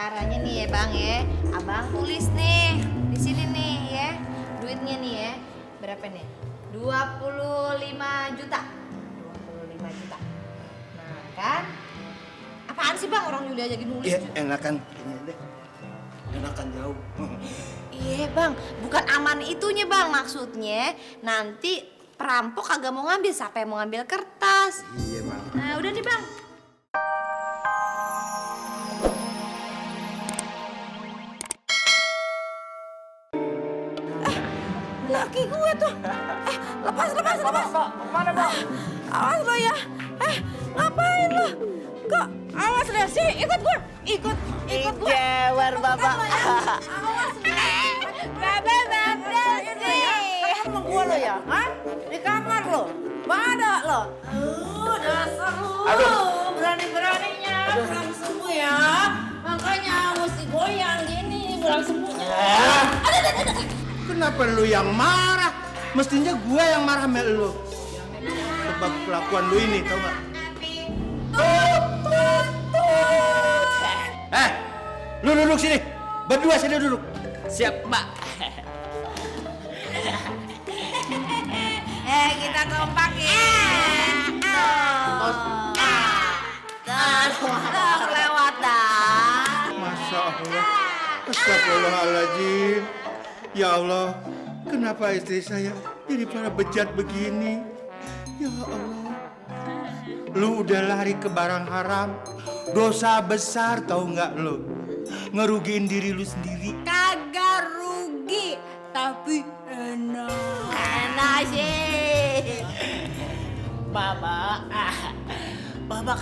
caranya nih ya Bang ya. Abang tulis nih di sini nih ya. Duitnya nih ya. Berapa nih? 25 juta. 25 juta. Nah kan? Apaan sih Bang orang Yuli aja nulis? Iya, enakan ini deh. Enakan jauh. Iya Bang, bukan aman itunya Bang. Maksudnya nanti perampok kagak mau ngambil, siapa yang mau ngambil kertas? Iya, Bang. Nah udah nih Bang. Laki gue tuh. Lepas. Mana, Bang? Awas lo ya. Ngapain lo? Kok awas deh sih, ikut gue. Ikut gue. Jewer, Bapak. Awas lo. Bapak sih. Sama gua lo ya? Hah? Di kamar lo? Mana lo? Dasar lo. Berani-beraninya pulang sembuh ya. Makanya mesti goyang gini pulang sembuhnya. Kenapa lu yang marah? Mestinya gua yang marah sama lu. Sebab kelakuan lu ini, tau gak? Lu duduk sini. Berdua sini duduk. Siap, Mbak. Kita kompak ya. Lewat dah. Masya Allah. Astagfirullahaladzim. Ya Allah, kenapa istri saya jadi pada bejat begini? Ya Allah. Lu udah lari ke barang haram. Dosa besar tau nggak lu? Ngerugiin diri lu sendiri. Kagak rugi, tapi enak. Enak sih. Bapak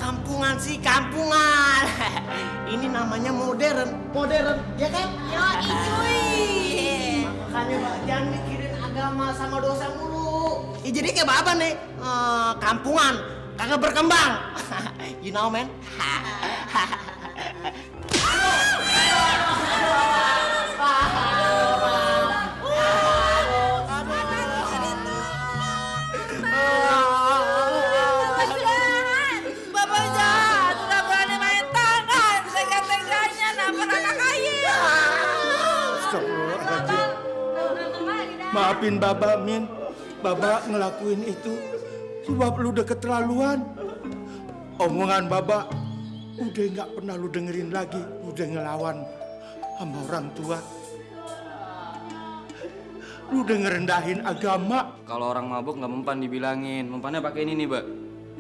kampungan sih, kampungan. Ini namanya modern, ya kan? Yo, cuy. Makanya Mbak, jangan mikirin agama sama dosa mulu. Jadi kayak Bapak nih, kampungan, kagak berkembang. You know, man? Bapak jahat, udah berani main tangan. Tega-teganya nampar anak kaya. Astagfirullahaladzim. Maafin Baba, Min. Baba ngelakuin itu sebab lu udah keterlaluan. Omongan Baba udah nggak pernah lu dengerin lagi. Udah ngelawan sama orang tua. Lu udah ngerendahin agama. Kalau orang mabuk nggak mempan dibilangin. Mempannya pakai ini nih, Mbak.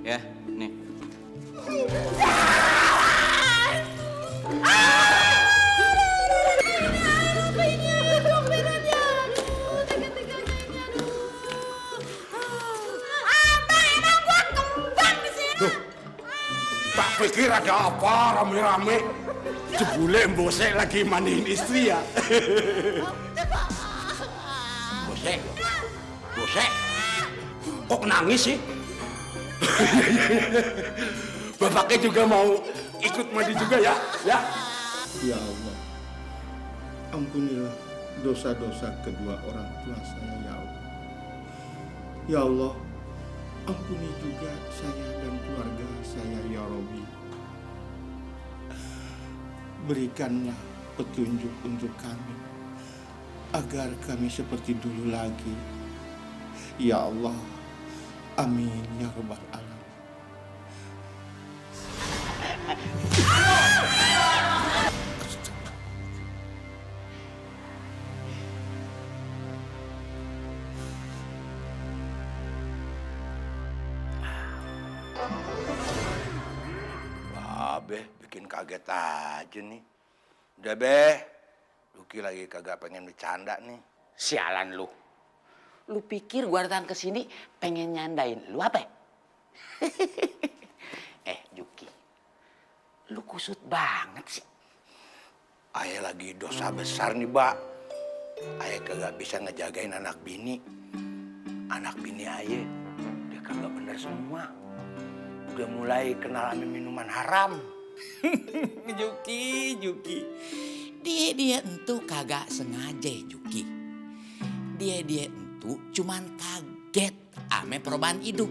Ya, nih. Tak pikir ada apa rame-rame. Jebule Mbosek lagi mandiin istri ya. Bosek. Kok nangis sih? Bapaknya juga mau ikut mandi juga ya? Ya. Ya Allah, ampunilah dosa-dosa kedua orang tua saya, ya Allah. Ya Allah, ampuni juga saya dan keluarga saya, ya Rabbi. Berikanlah petunjuk untuk kami, agar kami seperti dulu lagi. Ya Allah, amin ya Rabbal Alamin. Babe bikin kaget aja nih. Udah Beh, Luki lagi kagak pengen bercanda nih. Sialan lu. Lu pikir gua datang ke sini pengen nyandain lu apa? Juki. Lu kusut banget sih. Ayah lagi dosa besar nih, Mbak. Ayah kagak bisa ngejagain anak bini. Anak bini ayah udah kagak bener semua. Udah mulai kenal sama minuman haram. Juki. Dia entu kagak sengaja, Juki. Dia entu cuman kaget ame perubahan hidup.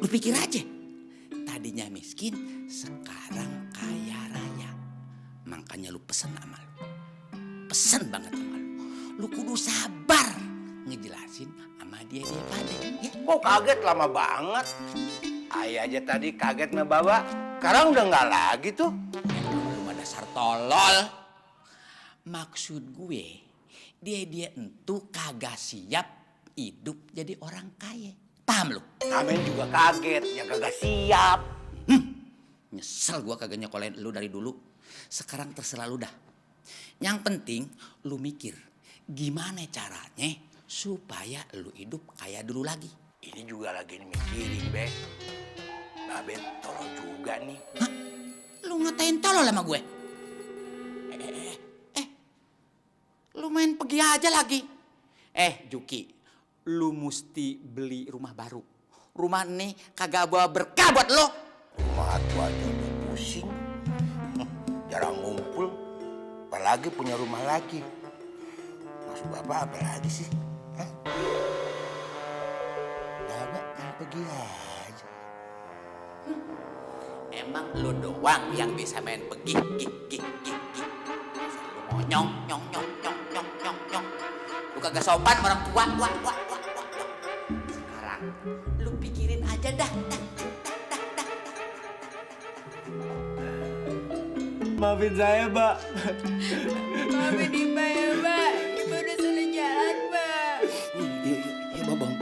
Lu pikir aja, tadinya miskin, sekarang kaya raya. Makanya lu pesen sama lu. Pesen banget sama lu. Lu kudu sabar ngejelasin sama dia pada. Ya. Kok kaget lama banget? Ayah aja tadi kaget sama Baba. Sekarang udah nggak lagi tuh. Lu mah dasar tolol. Maksud gue, dia entu kagak siap hidup jadi orang kaya. Paham lu? Amin juga kaget, ya kagak siap. Nyesel gua kagak nyekolahin lu dari dulu. Sekarang terserah lu dah. Yang penting lu mikir gimana caranya supaya lu hidup kayak dulu lagi. Ini juga lagi mikirin, Be. Babe tolong juga nih. Hah? Lu ngatain tolol sama gue? Lu main pergi aja lagi. Juki, lu mesti beli rumah baru. Rumah nih kagak bawa berkah buat lu. Rumah tua aja udah pusing. Jarang ngumpul. Apalagi punya rumah lagi. Maksud Bapak apa lagi sih? Hah? Bapak yang pergi aja. Emang lu doang yang bisa main pergi. Lu nyong. Lu kagak sopan sama orang tua. Sekarang lu pikirin aja dah. Maafin saya, Mbak. Maafin Iba ya, Mbak. Iba udah salah jalan, Mbak. Iya, Bang.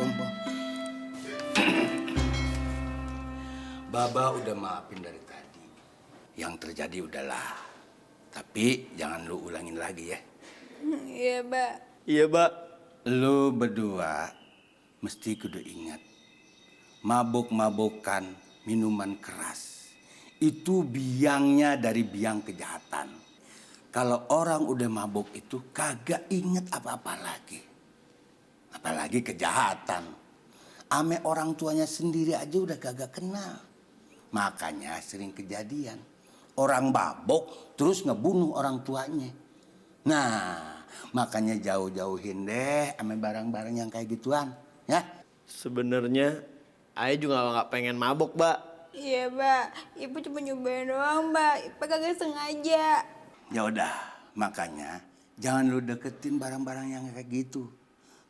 Baba udah maafin dari tadi. Yang terjadi udahlah. Tapi jangan lu ulangin lagi ya. Iya, Mbak. Iya, Mbak. Lu berdua mesti kudu ingat. Mabuk-mabukan minuman keras. Itu biangnya dari biang kejahatan. Kalau orang udah mabuk itu kagak inget apa-apa lagi. Apalagi kejahatan. Ame orang tuanya sendiri aja udah kagak kenal. Makanya sering kejadian. Orang mabuk terus ngebunuh orang tuanya. Nah, makanya jauh-jauhin deh ame barang-barang yang kayak gituan. Ya. Sebenarnya Ayah juga nggak pengen mabuk, Mbak. Iya, Mbak. Ibu cuma nyobain doang, Mbak. Ibu kagak sengaja. Ya udah, makanya jangan lu deketin barang-barang yang kayak gitu.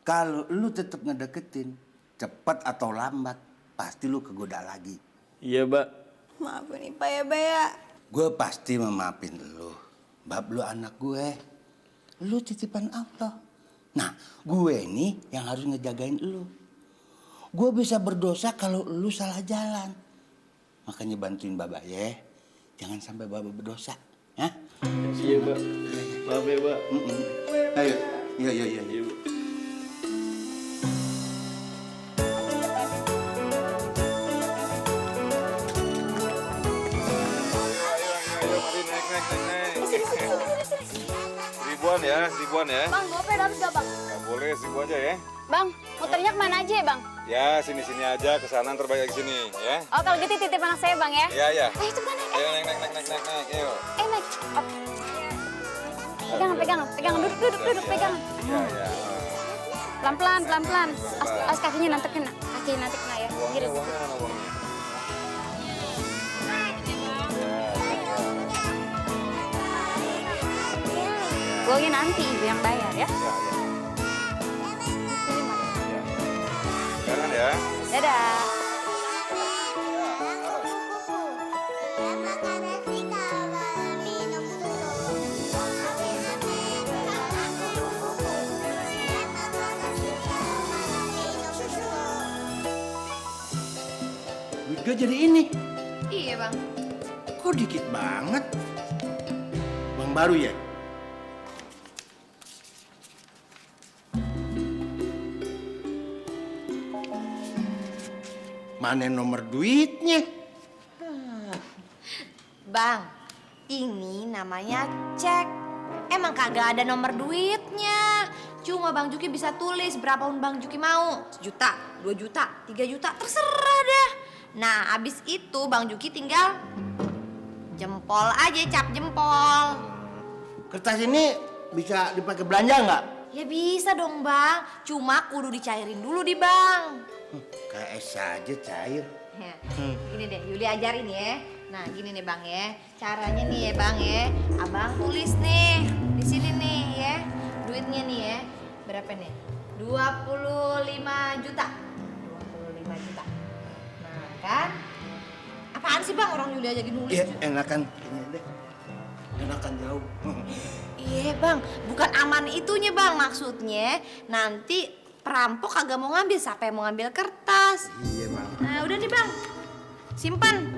Kalau lu tetap ngedeketin, cepat atau lambat pasti lu kegoda lagi. Iya, Mbak. Maafin Ipa ya, Mbak ya. Gue pasti memaafin lu. Bab lu anak gue. Lu titipan Allah. Nah, gue nih yang harus ngejagain lu. Gue bisa berdosa kalau lu salah jalan. Makanya bantuin Baba ya. Jangan sampai Baba berdosa. Ya? Iya, Mbak. Maaf ya, Mbak. Ayo. Iya. Iya, Bu. Seribuan ya. Bang, gopay dapat gak, Bang? Nggak boleh, 1000 aja ya. Bang, muternya kemana aja ya, Bang? Ya, sini-sini aja, ke sana terbaik ke sini ya. Oh, kalau gitu titip anak saya, Bang ya? Iya. Ayo cepetan, naik. Ayo naik, ayo. Naik. Oh. Pegang. Duduk, pegang. Iya. Pelan-pelan. As kakinya nanti kena. Kaki nanti kena ya. Kiri. Uangnya mana uangnya? Uangnya nanti ibu yang bayar ya. Jangan ya. Dadah. Duit gue jadi ini. Iya, Bang. Kok dikit banget? Bang baru ya? Mana nomor duitnya? Bang, ini namanya cek. Emang kagak ada nomor duitnya. Cuma Bang Juki bisa tulis berapa pun Bang Juki mau. 1 juta, 2 juta, 3 juta, terserah dah. Nah, abis itu Bang Juki tinggal jempol aja, cap jempol. Kertas ini bisa dipakai belanja nggak? Ya bisa dong, Bang. Cuma kudu dicairin dulu di Bang. Kayak es aja cair. Ya, Ini deh, Yuli ajarin ya. Nah, gini nih Bang ya. Caranya nih ya Bang ya. Abang tulis nih di sini nih ya. Duitnya nih ya. Berapa nih? 25 juta. 25 juta. Nah, kan? Apaan sih Bang orang Yulia aja nulis? Iya, enakan ini deh. Enakan jauh. Iya Bang, bukan aman itunya Bang. Maksudnya nanti perampok kagak mau ngambil, siapa yang mau ngambil kertas? Iya, Bang. Nah, udah nih Bang. Simpen.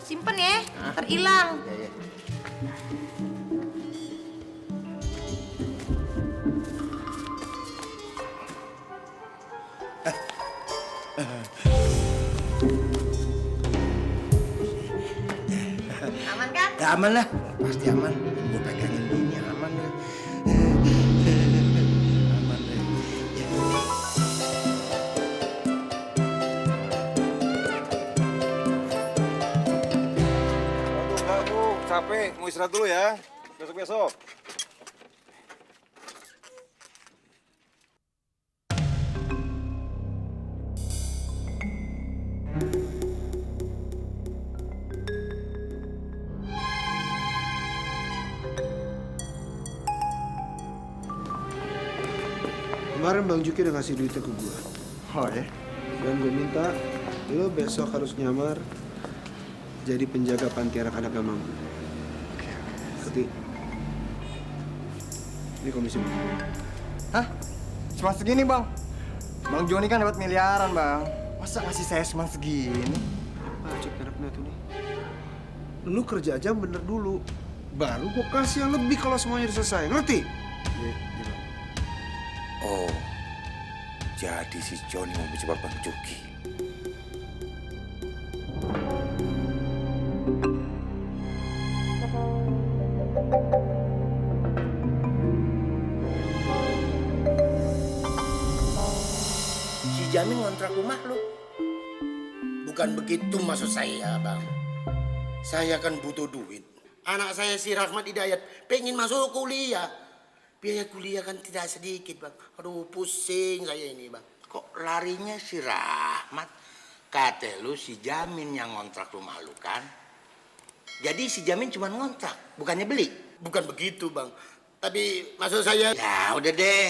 Simpen ya, terhilang. Iya, iya. Aman kan? Ya aman lah, pasti aman. Gue pegangin ini aman lah. Aman lah. Aduh, enggak Bu, capek. Mau istirahat dulu ya. Besok-besok. Kemarin Bang Juki udah ngasih duitnya ke gua. Oh ya? Dan gue minta lo besok harus nyamar jadi penjaga panti anak-anak gak mampu. Ngerti? Ini komisi Bang. Hah? Cuma segini, Bang? Bang Joni kan dapat miliaran, Bang. Masa ngasih saya cuma segini? Apa cek darabnya tuh nih? Lu kerja aja yang bener dulu. Baru gue kasih yang lebih kalau semuanya udah selesai. Ngerti? Iya, iya Bang. Oh, jadi si Johnny mau mencoba Bang Juki. Si Jamin ngontrak rumah lu. Bukan begitu maksud saya, Bang. Saya kan butuh duit. Anak saya si Rahmat Hidayat pengen masuk kuliah. Biaya kuliah kan tidak sedikit, Bang. Aduh, pusing saya ini, Bang. Kok larinya si Rahmat? Kata lu si Jamin yang ngontrak rumah lu kan? Jadi si Jamin cuma ngontrak, bukannya beli? Bukan begitu, Bang. Tapi maksud saya... Ya udah deh.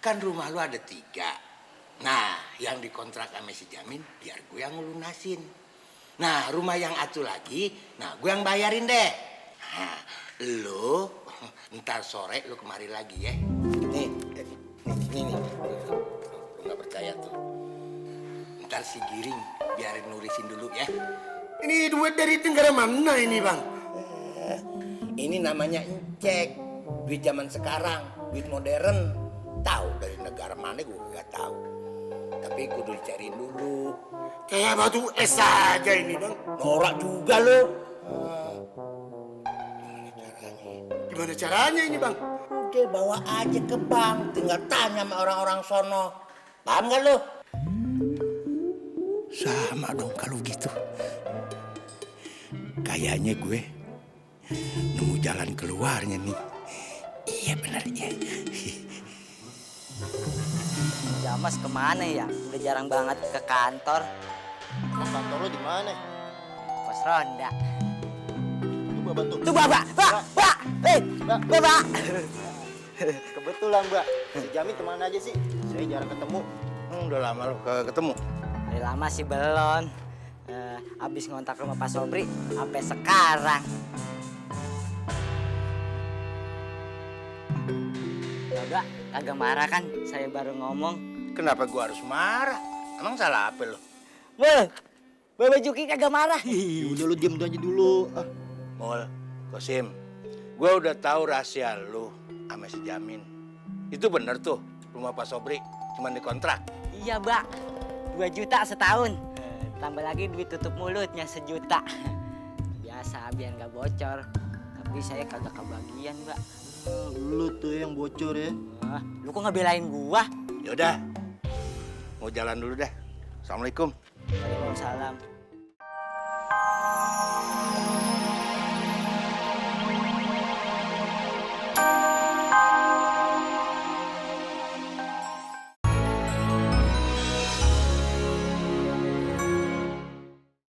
Kan rumah lu ada 3. Nah, yang dikontrak sama si Jamin biar gue yang ngelunasin. Nah, rumah yang atu lagi, nah gue yang bayarin deh. Nah, lu ntar sore lu kemari lagi ya. Nih. Lu nggak percaya tuh. Ntar si Giring biarin nulisin dulu ya. Ini duit dari negara mana ini, Bang? Ini namanya encek. Duit zaman sekarang, duit modern. Tahu dari negara mana gue gak tahu. Tapi kudu dicariin dulu. Kayak batu es saja ini, Bang. Norak juga lo. Gimana caranya ini, Bang? Udah bawa aja ke bank. Tinggal tanya sama orang-orang sono. Paham gak lo? Sama dong kalau gitu. Kayaknya gue nemu jalan keluarnya nih. Iya benar ya. Jamas kemana ya? Udah jarang banget ke kantor. Kantor lo di mana? Pos ronda. Coba bantu. Tuh Mbak. Mbak. Kebetulan, Mbak. Si Jamin kemana aja sih? Saya jarang ketemu. Udah lama lo ketemu. Udah lama sih belum. Abis ngontak rumah Pak Sobri sampai sekarang. Mbak, kagak marah kan? Saya baru ngomong. Kenapa gua harus marah? Emang salah apa lo? Bapak Juki kagak marah. Udah lu diam aja dulu. Mul, Kosim, gua udah tahu rahasia lu sama si Jamin. Itu bener tuh, rumah Pak Sobri cuma dikontrak. Iya, Mbak. 2 juta setahun. Tambah lagi duit tutup mulutnya 1 juta. Biasa biar nggak bocor. Tapi saya kagak kebagian, Mbak. Lu tuh yang bocor ya. Lu kok ngebelain gua? Yaudah, mau jalan dulu dah. Assalamualaikum. Waalaikumsalam.